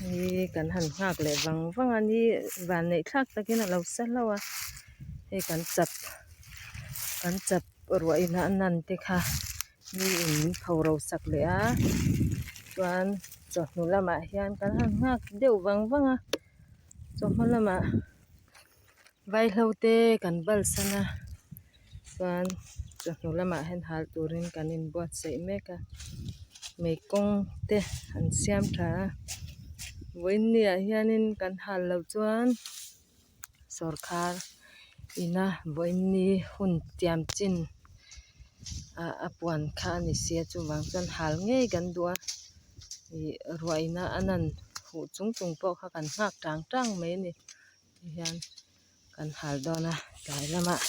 Ni kan han nghak leh vang vang a ni vanneih thlak takin a lo sa hlauh a hei kan chap kan chap ruah in a nan te kha mi in min pho ro sak leh a chuan chawhnu lamah hian kan han nghak deuh vang vang a chawhma lamah vaihlo te kan balsan a chuan chawhnu lamah hian hal turin kan inbuatsaih mek a mei kawng te an siam tha a vawiin ni ah hianin kan hal loh chuan sawrkhar ina vawiin ni hun tiam chin ah a puan kha a ni sia chuvang chuan hal ngei kan duh a ih ruah ina a nan huh chung chung pawh kha kan nghak tang tang mai a ni tihian kan hal dawn a tlai lamah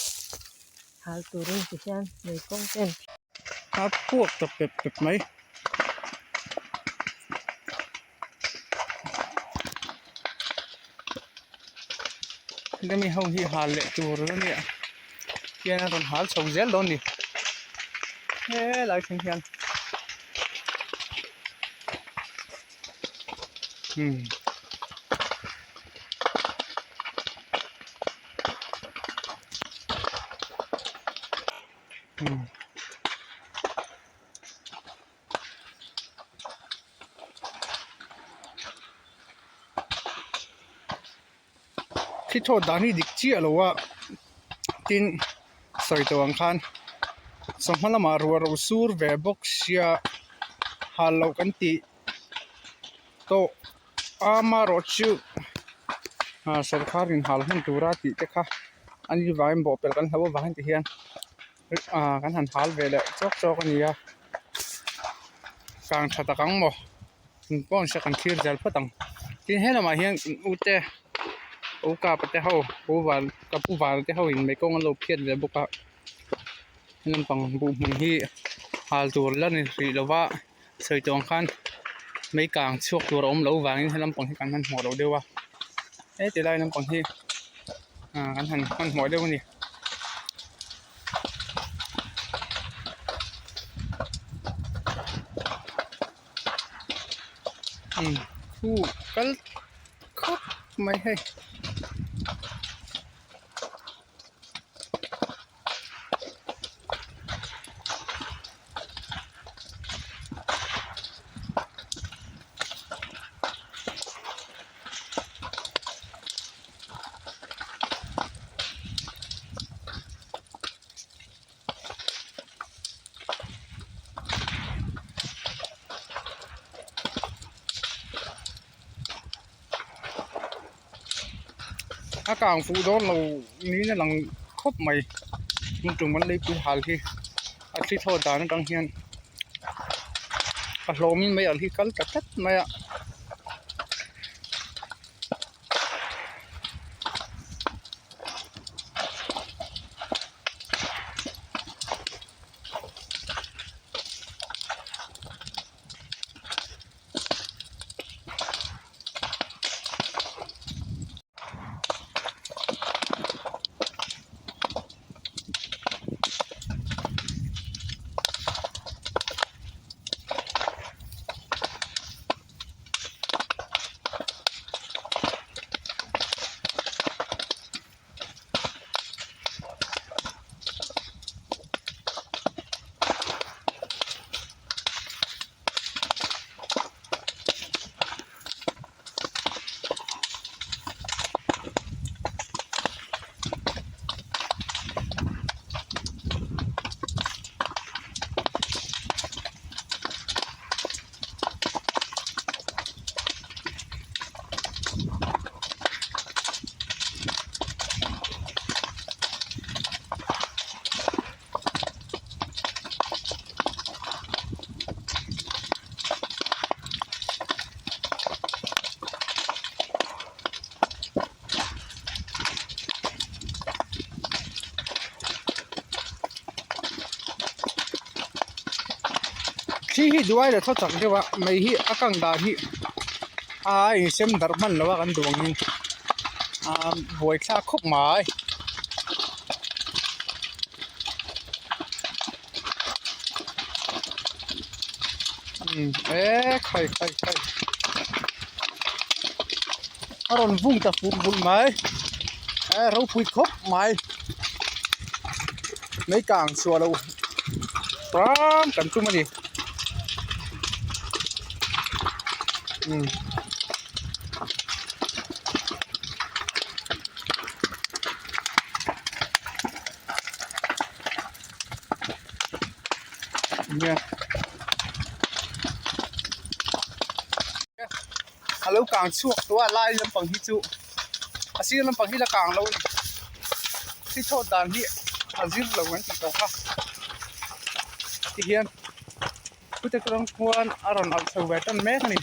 hal turin tihian mei kawng te an a puak ta pep pep mai. Hemi ho hi hal leh tur a nia hian a rawn hal chho zel dawn a ni helai thleng hian umm. Thli thawt dan hi dik chiah lo a tin sawi tawh ang khan sawmhma lamah ruah ro sur ve bawk sia hal loh kan tih tawh a amaherawhchu ah sawrkar in hal hman tura tih te kha an vangin bawhpelh kan hlauh avangin ti hian. ah kan han hal ve leh chawk chawk a ni a kang tha tak ang maw engpawh ni se kan thlir zel phawt ang tin he lamah hian u te u kapa te ho pu van ka pu vana te ho in mei kawng an lo phiat ve bawk a he lampang buh hmun hi hal tur la ni hrih lo va sawi tawh ang khan mei kang chhuak tur a awm loh vangin he lampang hi kan hmanhmawh loh deuh a heti lai lampang hi ah kan han hmanhmawh deuh a ni. Khu kal khawp mai hei. A kang fuh dawn lo niin a lang khawp mai tun tum an leipui hal hi a thli thlawt dan atang hian a hlawmin mei alh hi kal ta tlat mai a. Thli hi duai leh thaw chak deuh a mei hi a kang dan hi a insem darh hman lo a kan duh angin aa buaithlak khawp mai. Umm e khai khai khai. A rawn vung ta fur vul mai eh ropui khawp mai mai kang chhuah loh hram kan tum a ni umm. Nia. A lo kang chhuak tawh a lai lampang hi chu a sir lampang hi la kang lo a ni thli chhawt dan hi a zir lo an tih tawh kha tihian khute rawng khuan a rawn alh chho ve tan mek a ni.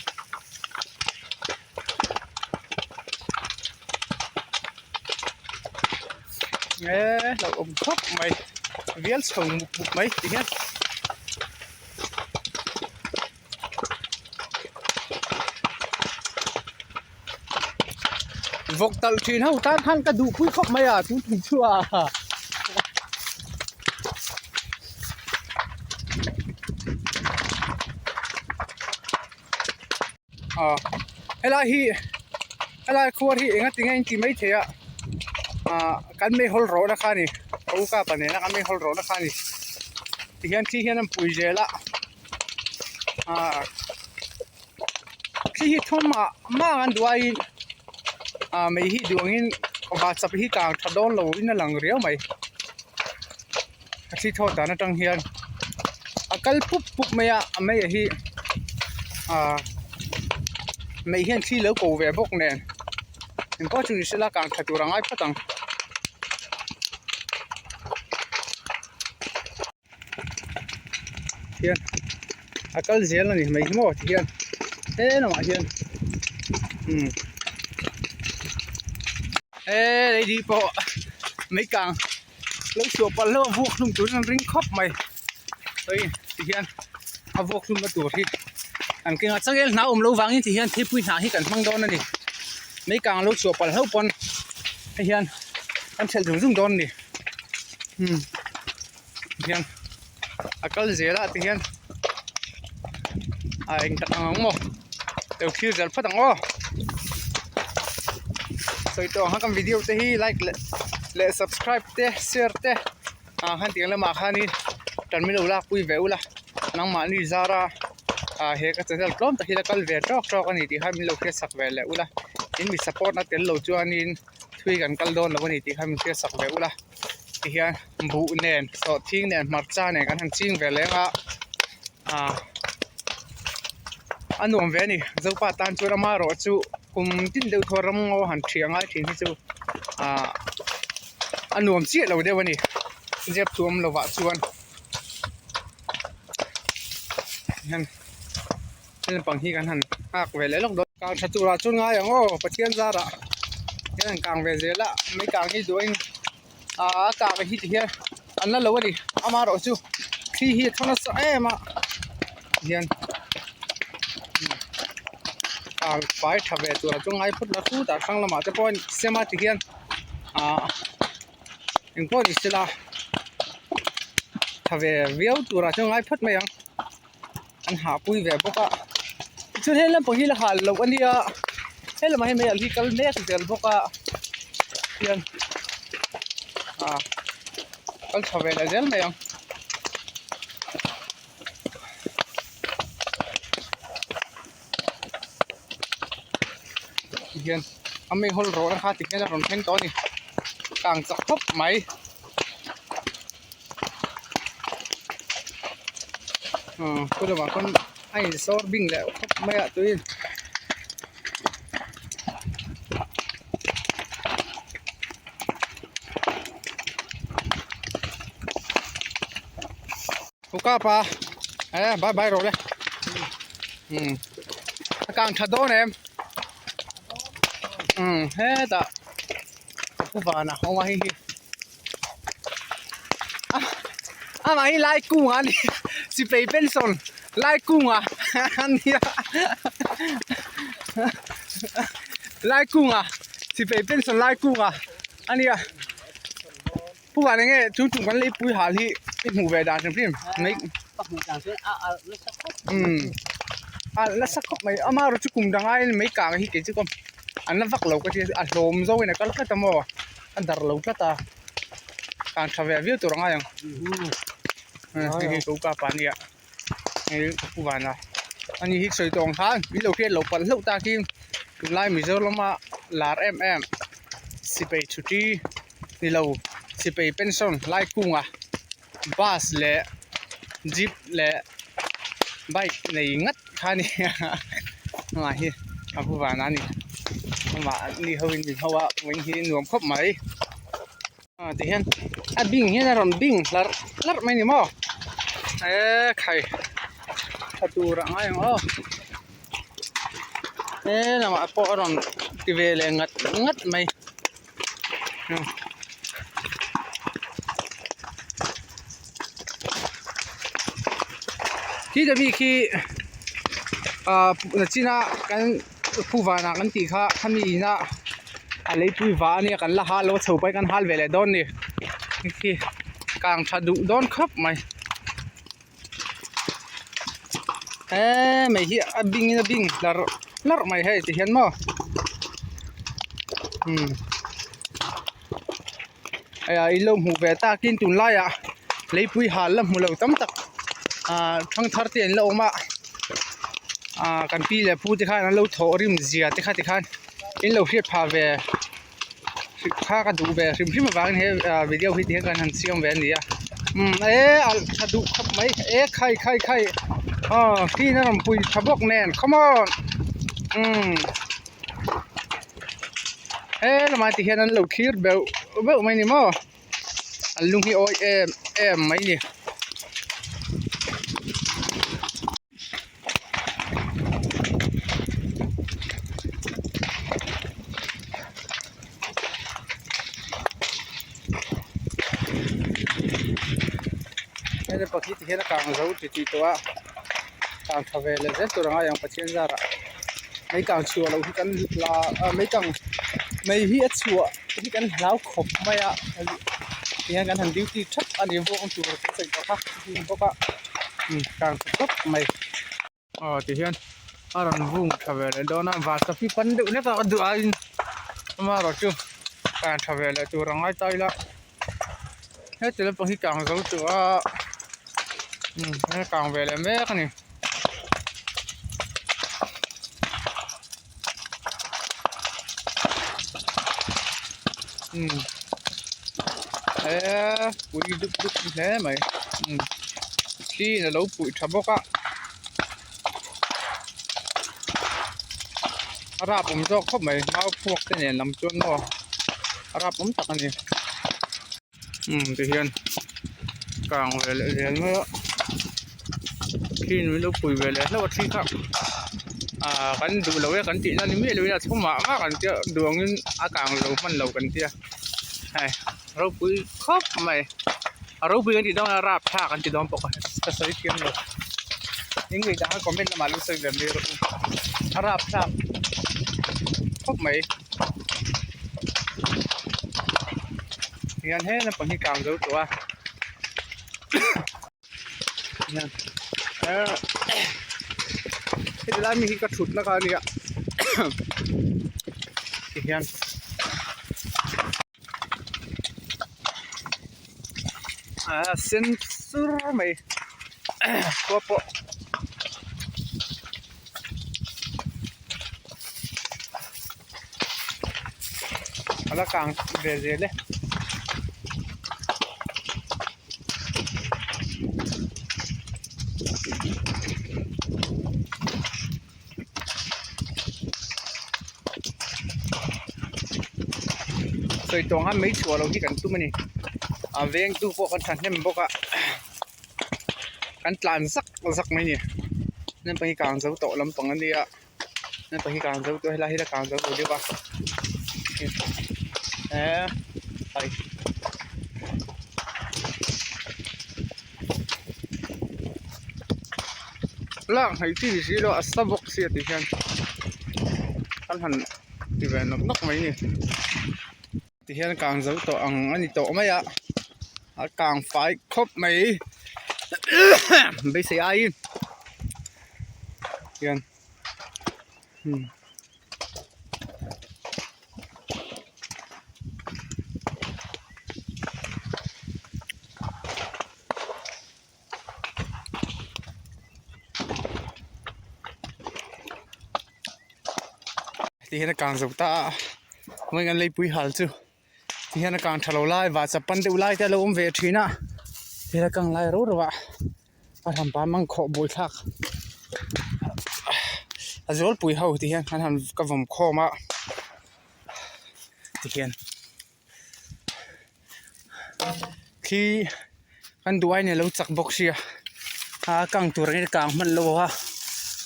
Eee hlauhawm khawp mai vial chho muk muk mai tihian. Vawk talh thin ho tan khan ka duh pui khawp mai a tun tum chu a ah helai hi helai khuar hi enga tinge in ti maithei a ah kan meihawl rawhna kha a ni ka u kapa nena kan meihawl rawhna kha a ni tihian thli hian an pui zel a. ah thli hi thum ah mang an duh aiin ah mei hi duh angin vahchap hi kang tha dawn lo in a lang riau mai a thli thawt dan atang hian a kal pup pup mai a a mei hi ah mei hian thli lo ko ve bawk nen engpawh chu ni sela kang tha tur a ngai phawt ang. Hian a kal zel a ni mai hi maw tihian he lamah hian umm he lady pawh mai kang lo chhuah palh hlauh a vuak hlum turin an ring khawp mai sawi tihian a vuak hlumna tur hi an keng a changel hna awm loh vangin tihian theipui hnah hi kan hmang dawn a ni mai kang lo chhuah palh hlauh pawn hei hian an thelh zung zung dawn a ni umm. Hian a kal zel a tihian a eng tak ang ang maw lo thlir zel phawt ang aw sawi tawh ang kha kan video te hi like leh leh subscribe te share te ah khan tiang lamah khanin tan min lo lak pui ve ula nangmahni zara ah he ka channel tlawm tak hi la kal ve tawk tawk a ni tih kha min lo hriat sak ve leh ula in mi support na tel lo chuanin thui kan kal dawn lo a ni tih kha min hriat sak ve ula tihian buh nen sawhthing nen hmarcha nen kan han ching ve leng a ah a nuam ve a ni zopa tan chuan amaherawh chu kum tin deuh thawh ram ngaw han thiah ngai thin hi chu ah a nuam chiah lo deuh a ni zep thu awm lovah chuan hian heng lampang hi kan han nghak ve leh lawk dawn. Kang tha turah chuan ngai ang aw Pathian zarah hian an kang ve zel a mai kang hi duain ah a kang hi ti hian an la lo a ni amaherawh chu thli hi a thaw nasa em a hian kang fai tha ve turah chuan ngai phawt la khutah hrang lamah te pawh a siam a ti hian ah engpawh ni sela tha ve viau turah chuan ngai phawt mai ang. An hah pui ve bawk a tichuan he lampang hi la hal loh a nia he lamah hian mei alh hi kal mek zel bawk a hian ah kal tha ve leh zel mai ang. Tihian a mei hawl rawh na kha tikhian a rawn thleng tawh a ni kang chak khawp mai. Aw khu lamah khawn a insawr bing leh khawp mai a tui Pu Kapa eh bye bye rawh le umm a kang tha dawn em umm hetah ka pu vana awm a hei hi amah hi lai kung a ni sipei pension lai kung a ania lai kung a sipei pension lai kung a ania pu vana nge chu chung kan leipui hal hi i hmuh ve dan hrim hrim mai umm a nasa khawp mai amaherawhchu kum dang aiin mai kang hi kei chu ka. an la vak lo ka ti a hlawm zawngin a kal tlat a maw a dar lo tlat a kang tha ve viau tur a ngai ang hei hi ko kapa ania hei ka pu vana ani hi sawi tawng khan min lo hriat loh palh hlauh tak hi tunlai Mizoram a lar em em sipai chhuti ni lo sipai pension lai kunga bus leh jeep leh bike nei ngat kha a ni amah hi a pu vana a ni amah ni ho in min ho a vawiin hi nuam khawp mai ah ti hian a bing hian a rawn bing hlarh hlarh mai a ni maw eee khai tha tur a ngai ang aw he lamah pawh a rawn ti ve leh ngat ngat mai. Khi te mi khi ah nachina kan pu vanah kan tih kha khami ina a leipui va ania kan la hal lo a chho pawhin kan hal ve leh dawn a ni khi kang tha duh dawn khawp mai he mai hi a bing in a bing hlarh hlarh mai hei ti hian maw umm hei ah in lo hmuh ve takin tunlaiah leipui hal la hmu lo tam tak ah thangthar te an la awm a ah kan pi leh pu te khan an lo thawh rim zia te kha tikhan in lo hriat phah ve. Kha ka duh ve hrim hrim avangin he ah video hi tihian kan han siam ve a ni a umm e alh tha duh khawp mai e khai khai khai aw fiin a rawn pui tha bawk nen come on umm he lamah ti hian an lo thlir beuh beuh mai a ni maw an lung hi awi em em mai a ni. Hei pakhat hi hian a kang zo ti tih tawh a kang tha ve leh zel tur a ngai ang Pathian zarah mai kang chhuah loh hi kan la ah mai kang mai hi a chhuah hi kan hlau khawp mai a tihian kan han duty thap a ni vawk ang tur kan sawi tawh kha bawk a. Kang tha khawp mai aw ti hian a rawn vung tha ve leh dawn a van hi pan deuh hlek a ka duh aiin amaherawh chu kang tha ve leh tur a ngai ta ila heti lampang hi kang zo tawh a umm a kang ve leh mek a ni. Umm eee pui dup dup hle mai umm thliin alo puih tha bawk a a rap awm zawk khawp mai mau phuak te nen lam chuan maw a rap awm tak a ni umm tihian kang ve leh zel mai a thliin min lo pui ve leh hlauh a thli kha ah kan duh lo e kan tih na ni miah lo in a chhawm mah mah kan tia duh angin a kang lo hman lo kan tia hei ropui khawp mai a ropui kan tih dawn a rapthlak kan ti dawn bawk a ka sawi thiam lo eng ngei dang a comment lamah lo sawi ve mai rawh u a rapthlak khawp mai hian he lampang hi kang zo tawh a hian heti lai mi hi ka thut na kha a nia tihian. A sen sur mai khua pawh a la kang ve zel e. Sawi tawng a mei chhuah loh hi kan tum a ni a veng tu pawh kan thahnem bawk a kan tlan zak zak mai a ni naupang hi kang zo tawh lampang a nia naupang hi kang zo tawh helai hi la kang zo lo deuh a eee ai. Lak hnaih chi ni si lo a sa bawk sia tih hian an han ti ve nawk nawk mai a ni ti hian kang zo tawh ang a ni tawh mai a a kang fai khawp mai beisei aiin hian. Ti hian a kang zo ta a vawiin kan leipui hal chu ti hian a kang tha lo lai vahchap pan deuh lai te a lo awm ve thin a ti hian a kang lai rau rau a a hranpa mang khawh buai thlak a zualpui ho ti hian an han ka vawm khawm a ti hian. Khi kan duh aiin alo chak bawk sia a kang tur angin a kang hman lo a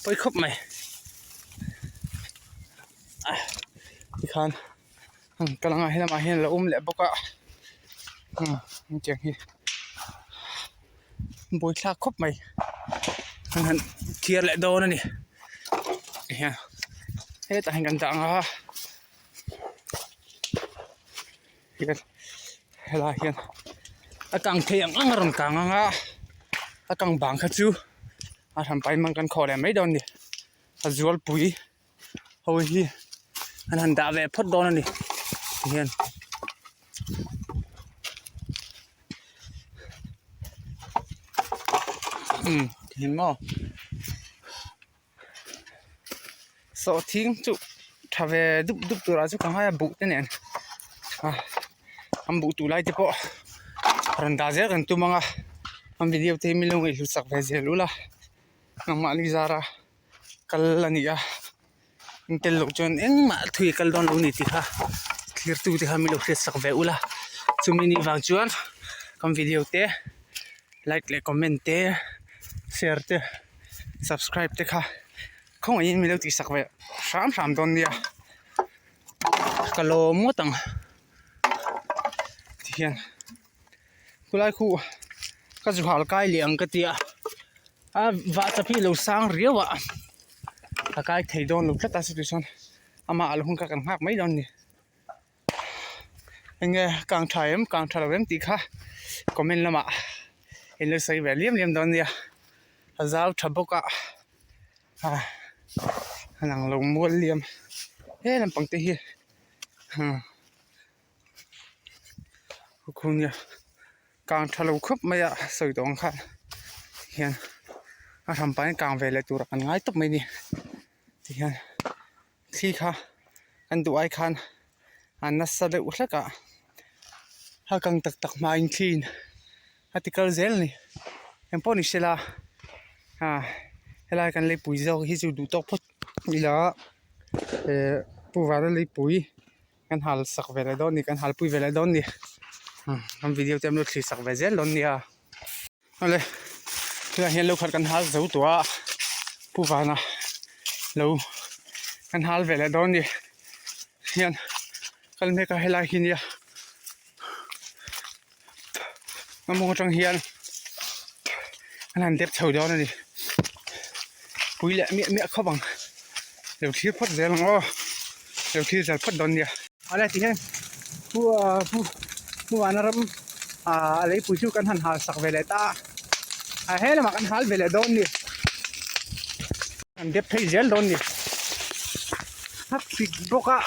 pawi khawp mai tikhan ka lang a helamah hian alo awm leh bawk a hetiang hi buaithlak khawp mai an han thiar leh dawn a ni tihian hetah hian kan dah ang a. Hian helaiah hian a kang thei ang ang a rawn kang ang a a kang bang kha chu a hran pai hmang kan khawh leh mai dawn a ni a zualpui ho hi an han dah ve phawt dawn a ni tihian. Umm tihian maw. Sawhthing chu tha ve dup dup turah chu ka ngai a buh te nen a an buh tur lai te pawh rawn dah zel kan tum ang a an video te hi min lo ngaihhlut sak ve zel ula nangmahni zara kal a ni a in tel loh chuan engmah thui a kal dawn lo a ni tih kha thlir tu te kha min lo hriat sak ve ula chumi nih vang chuan kan video te like leh comment te share te. Subscribe te kha khawngaihin min lo tih sak ve hram hram dawn nia ka lawm ngawt ang tihian khulai khu ka zu hal kai leh ang ka tia a vah chap hi a lo sang riau a ka kai thei dawn lo tlat a chutih chuan amah a lo hun kha kan nghak mai dawn a ni. Enge kang tha em kang tha lo em tih kha comment lamah in lo sawi ve liam liam dawn nia a zau tha bawk a ah a lang lo mual liam he lampang te hi nia kang tha lo khawp mai a sawi tawh ang khan hian a hranpain kang ve leh turah kan ngai tawp mai a ni tihian. Thli kha kan duh ai khan a nasa deuh hlek a, a kang tak tak hmain thliin a ti kal zel a ni. Engpawh ni sela ah helai kan leipui zawk hi chu duh tawk phawt ila eh Pu Vana leipui kan hal sak ve leh dawn a ni kan halpui ve leh dawn a ni kan video te an lo thlir sak ve zel dawn nia. Awle tunah hian lo khat kan hal zo tawh a pu vana lo kan hal ve leh dawn a ni hian kal mek a helai hi nia a mawng atang hian an han dep chho dawn a ni pui leh miah miah khawp ang lo thlir phawt zel ang aw lo thlir zel phawt dawn nia. Awle tihian pu ah pu pu vana ram ah leipui chu kan han hal sak ve leh ta a he lamah kan hal ve leh dawn a ni kan dep phei zel dawn a ni a pik bawk a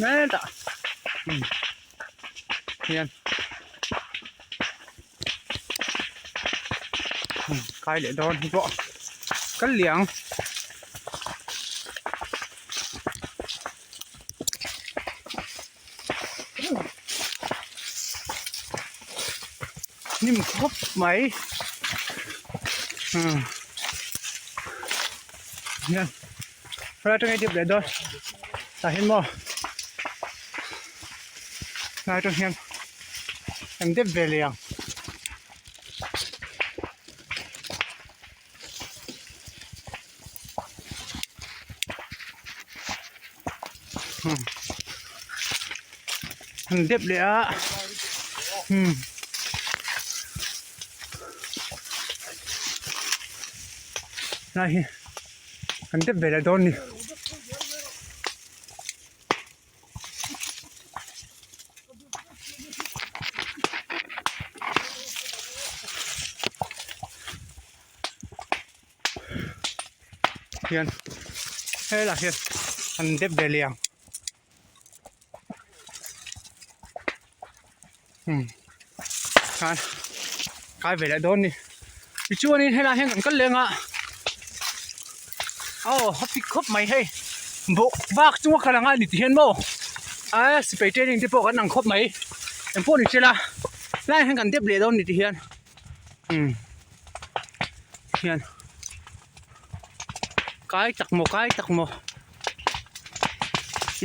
hetah umm hian kai leh dawn hi pawh kal liang hnim khawp mai umm hian helai atang hian dip leh dawn tah hian maw helai atang hian. Kan dep ve leh ang. Kan dep leh a. Hmm. Lai hi kan dep ve leh dawn ni. Hian helaiah hian an dep ve leh ang umm khan kai ve leh dawn a ni tichuanin helaiah hian kan kal leng a. Aw a pik khawp mai hei bawk bak chunga kal anga ni ti hian maw a sipai training te pawh kan ang khawp mai engpawh ni sela lai hian kan dep leh dawn ni ti hian umm hian kai tak maw kai tak maw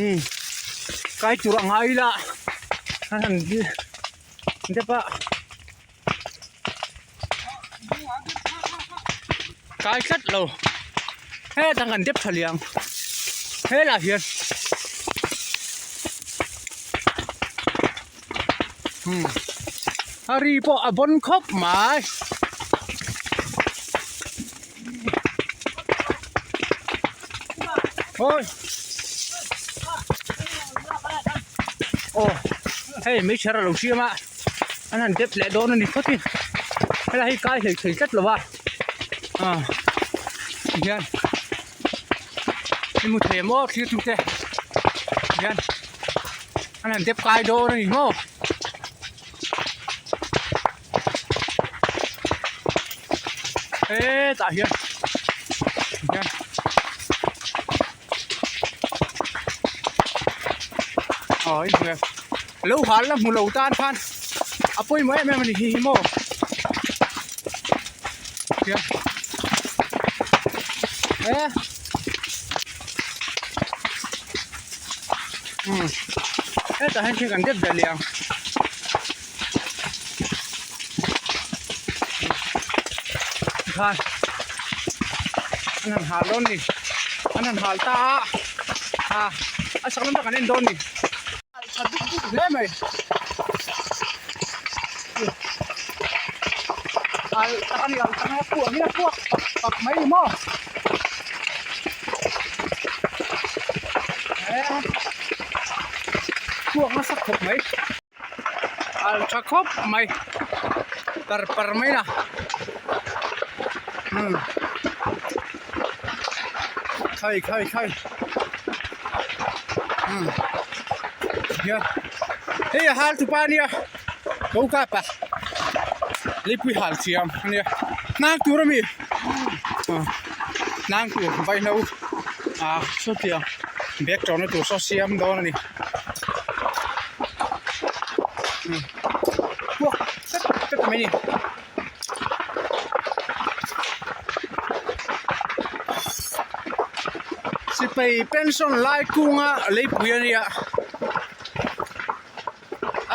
umm kai tur a ngai ila an han dep a. Kai tlat lo hetah kan dep tha liang helaiah hian umm a ri pawh a bawn khawp mai awi aw hei meichher a lo siam a. An han dep leh dawn a ni phawt i helai hi kai hlei thei tlat lo a ah tihian i hmu thei maw thlir tu te tihian an han dep kai dawn a ni maw. Hetah hian tihian aw i hmu em. Lo hal la hmu lo tan khan a pawimawh em em a ni hi hi maw hian e umm hetah hian thil kan dep ve leh ang tikhan an han hal dawn a ni an han hal ta a ah a sak lam pawh kan en dawn a ni. Tha duk duk hle mai al tak a ni al tak a puak hi a puak pak pak mai ni maw puak nasa khawp mai al tha khawp mai par par mai na umm khai khai khai. Hian hei a hal tupa ania ko kap a leipui hal thiam ania hnang tur ami hnang tur vaihlo ah sawtiang bag tawrhna tur saw siam dawn ani puak tep tep mai ani. Sipai pension lai kunga leipui a nia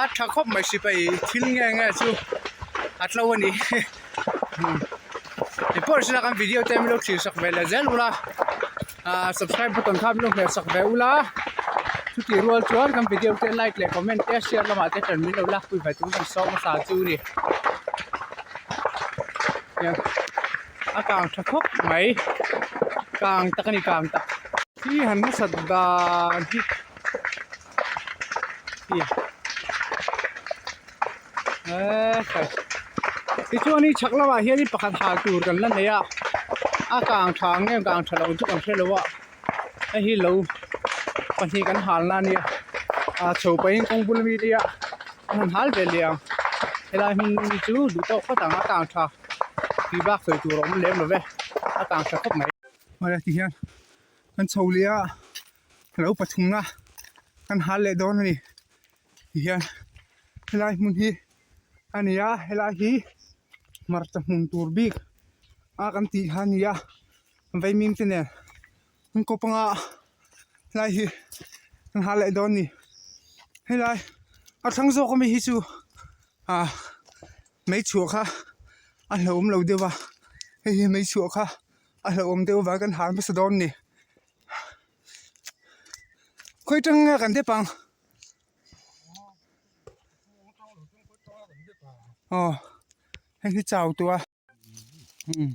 a tha khawp mai sipai thil nge nge chu a tlo a ni eng pawh sela kan video te min lo thlir sak ve leh zel ula ah subscribe button kha min lo hmer sak ve ula chutih rual chuan kan video te like leh comment te share lamah te ṭan min lo lakpui ve tur kan sawm hmasa chu a ni a kang tha khawp mai kang tak a ni kang tak hi han hmasat dan hi tichuan hi chhak lamah hianin pakhat hal tur kan la nei a a kang tha ang em kang tha lo chu kan hre lo a hei hi lo pahnih kan hal na ania ah chho pahin kawng bul ami te a an han hal ve leh ang helai hmun chu duh tawk phawt ang a kang tha tih bak sawi tur a awm lem lo ve a kang tha khawp mai. Awle tihian kan chho leh a lo pathumna kan hal leh dawn a ni tihian helai hmun hi a ni a helai hi hmarcha hmun tur bik a kan tih kha a ni a vaimim te nen an kawp anga helai hi an hal leh dawn a ni helai a thlang zawk ami hi chu ah meichhuah kha a hlauhawm lo deuh a hei hi meichhuah kha a hlauhawm deuh avang kan hal hmasa dawn a ni. Khawi tang nge kan dep ang aw hei hi chau tawh a umm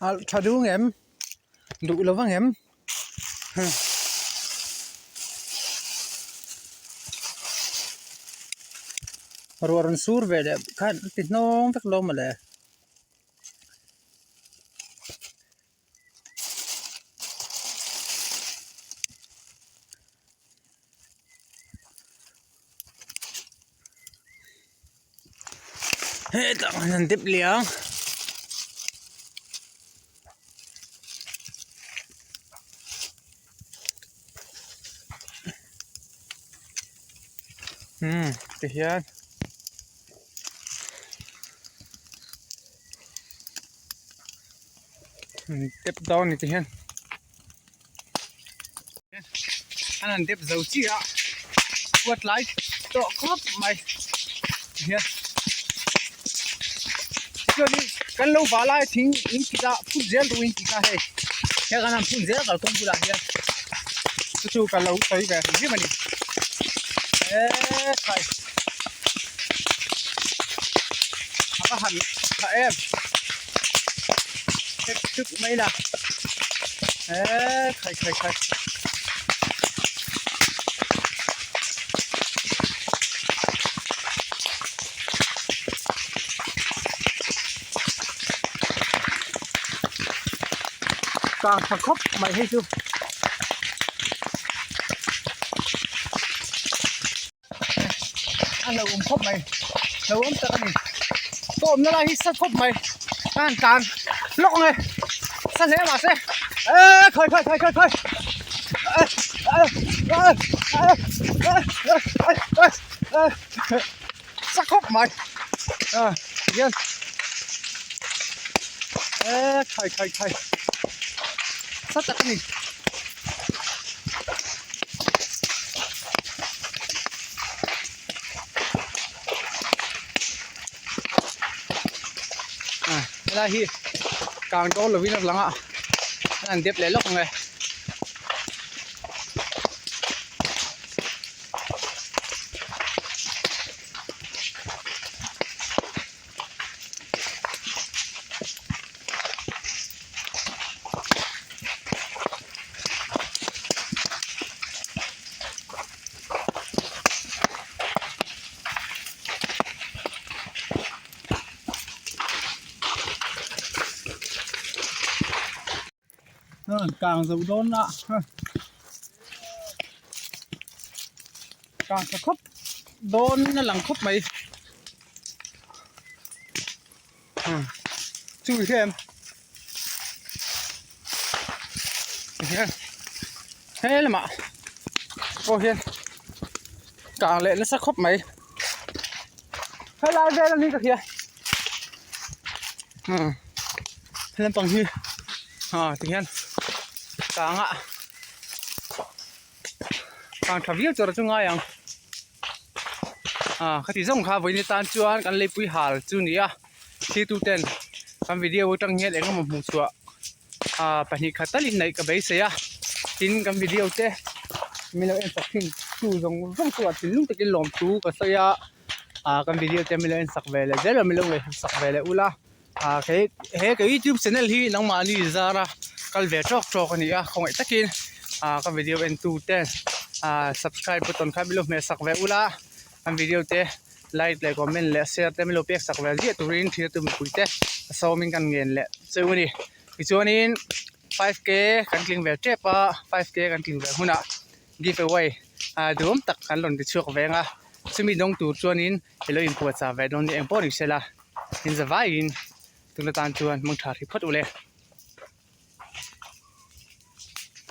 alh tha duh ang em duh lo vang em ruah rawn sur ve leh khan a ti hnawng vek lo mawle. Hetah hian an dep leh ang. Umm tihian dep dawn a ni tihian an han dep zo chiah a khuat lai tawh khawp mai tihian chuanin kan lo vah lai thing in kil a phun zel duh in tih kha hei heng an han phun zel kalkawng bulah hian chu chu ka lo sawi ve hrim hrim a ni eekhai a va han tha em tek tuk mai la eekhai khai khai. Kang tha khawp mai hei chu a hlauhawm khawp mai hlauhawm tak a ni ka awmna lai hi sa khawp mai a han tlan lawk ang e sa hle mahse eee khawi khawi khawi khawi khawi sa khawp mai a tihian eee khai khai khai sa tak a ni. A helai hi kang dawn lovin a lang a an dep leh lawk ang e. Kang zo dawn a kang tha khawp dawn a lang khawp mai chu hian hian he lamah pawh hian kang leh nasa khawp mai helai vel ani ka hria he lampang hi ah ti hian kang a kang tha viau tur chu ngai ang ah khati zawng kha vawiin atan chuan kan leipui hal chu ni a thlir tu ten kan video atang hian eng emaw hmuh chhuah ah pahnih khat talin neih ka beisei a tin kan video te min lo en sak thin tu zawng zawng chu a thinlung takin lawmthu ka sawi a ah kan video te min lo en sak ve leh zel a min lo ngaihsak sak ve leh ula ah he he ka youtube channel hi nangmahni zara kal ve tawk tawk a ni a khawngaih takin ah ka video en tu te ah subscribe button kha min lo hmeh sak ve ula kan video te like leh comment leh share te min lo pek sak ve ziah turin thil tu mipui te a sawmin kan ngen leh cheu a ni tichuanin 5k kan tling ve tep a 5k kan tling ve hunah give away ah duhawm tak kan rawn ti chhuak veng a chumi dawng tur chuanin i lo inpuahchah ve dawn nia engpawh ni sela in za vaiin tuna tan chuan hmang tha hrih phawt ule.